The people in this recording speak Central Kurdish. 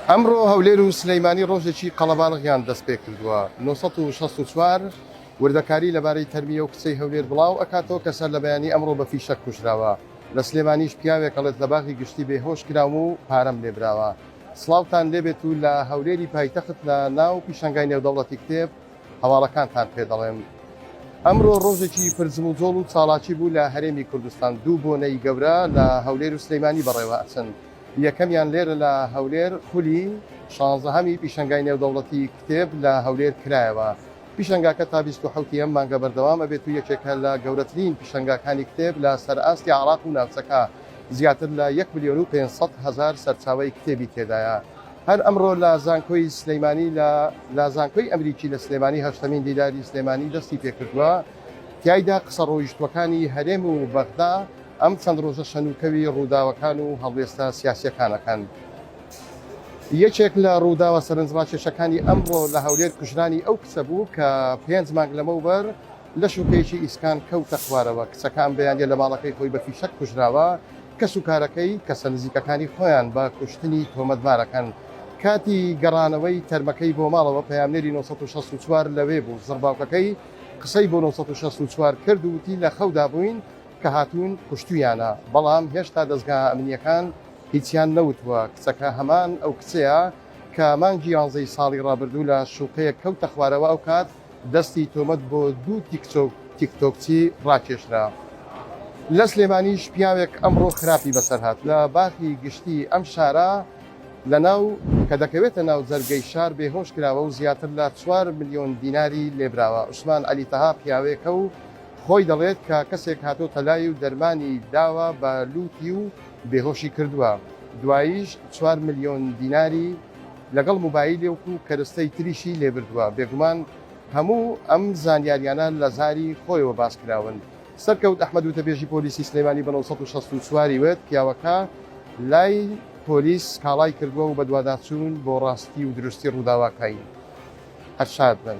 ئەمڕۆ هەولێر و سلیمانی ڕۆژێکی قەڵەباڵغیان دەستپێکردووە. 964 وردەکاری لەبارەی تەرمی ئەو کچەی هەولێر بڵاو ئەکاتەوە کە سەر لە بەیانی ئەمڕۆ بە فیشەک کوژراوە. لە سلێمانیش پیاوێک ئەڵێت لە باغی گشتی بێهۆش کراوم و پارەم لێبراوە. سڵاوتان لێبێت و لە هەولێری پایتەخت لە ناو پیشانگای نێودەوڵەتی کتێب هەواڵەکانتان پێ دەڵێم. ئەمڕۆ ڕۆژێکی پر جموجۆڵ و چاڵاکی بوو لە هەرێمی کوردستان، دوو بۆنەی گەورە لە هەولێر و سلیمانی بەڕێوە ئەچن، یەکەمیان لێرە لە هەولێر خولی شانزەهەمی پیشەنگای نێودەوڵەتی کتێب لە هەولێر کرایەوە، پیشەنگاکە تا 27 ی ئەم مانگە بەردەوام ئەبێت و یەکێکە لە گەورەترین پیشەنگاکانی کتێب لە سەر ئاستی عێراق و ناوچەکە، زیاتر لە یەک ملیۆن و 500 هەزار سەرچاوەی کتێبی تێدایە. هەر ئەمڕۆ لە زانکۆی سلیمانی لە لە زانکۆی ئەمریکی لە سلێمانی هەشتەمین دیداری سلێمانی دەستی پێکردووە، تیایدا قسە ڕۆیشتووەکانی هەرێم و بەغدا ئەم چەند ڕۆژە شەنوکەوی ڕووداوەکان و هەڵوێستە سیاسییەکان ئەکەن. یەکێک لە ڕووداوە سەرنجڕاکێشەکانی ئەمڕۆ لە هەولێر کوژرانی ئەو کچە بوو کە پێنج مانگ لەمەوبەر لە شوکەیەکی ئیسکان کەوتە خوارەوە، کچەکە ئەم بەیانیە لە ماڵەکەی خۆی بە فیشەک کوژراوە، کەسوکارەکەی کەسە نزیکەکانی خۆیان بە کوشتنی تۆمەتبارەکەن. کاتی گەڕانەوەی تەرمەکەی بۆ ماڵەوە پەیامنێری 964 لەوێ بوو، زڕباوکەکەی قسەی بۆ 964 کرد و وتی لە خەودا بووین کە هاتوون کوشتوویانە، بەڵام هێشتا دەزگا ئەمنییەکان هیچیان نەوتووە، کچەکە هەمان ئەو کچەیە کە مانگی یانزەی ساڵی ڕابردوو لە شوقەیەک کەوتە خوارەوە ئەوکات دەستی تۆمەت بۆ دوو تیکتۆکچی ڕاکێشرا. لە سلێمانیش پیاوێک ئەمڕۆ خراپی بەسەر هات لە باخی گشتی ئەم شارە لە ناو کە دەکەوێتە ناو جەرگەی شار بێهۆش کراوە و زیاتر لە 4 ملیۆن دیناری لێبراوە. عوسمان عەلی تەها پیاوێکە و خۆی دەڵێت کە کەسێک هاتۆتە لای و دەرمانی داوە بە لوتی و بێهۆشی کردووە دواییش 4 ملیۆن دیناری لەگەڵ موبایلێک و کەرستەی تریشی لێبردووە، بێگومان هەموو ئەم زانیاریانە لە زاری خۆیەوە باس کراون. سەرکەوت ئەحمەد وتەبێژی پۆلیسی سلێمانی بە 964 ی وت، پیاوەکە لای پۆلیس سکاڵای کردووە و بەدواداچوون بۆ ڕاستی و دروستی ڕووداواکەی. هەر شاد بن.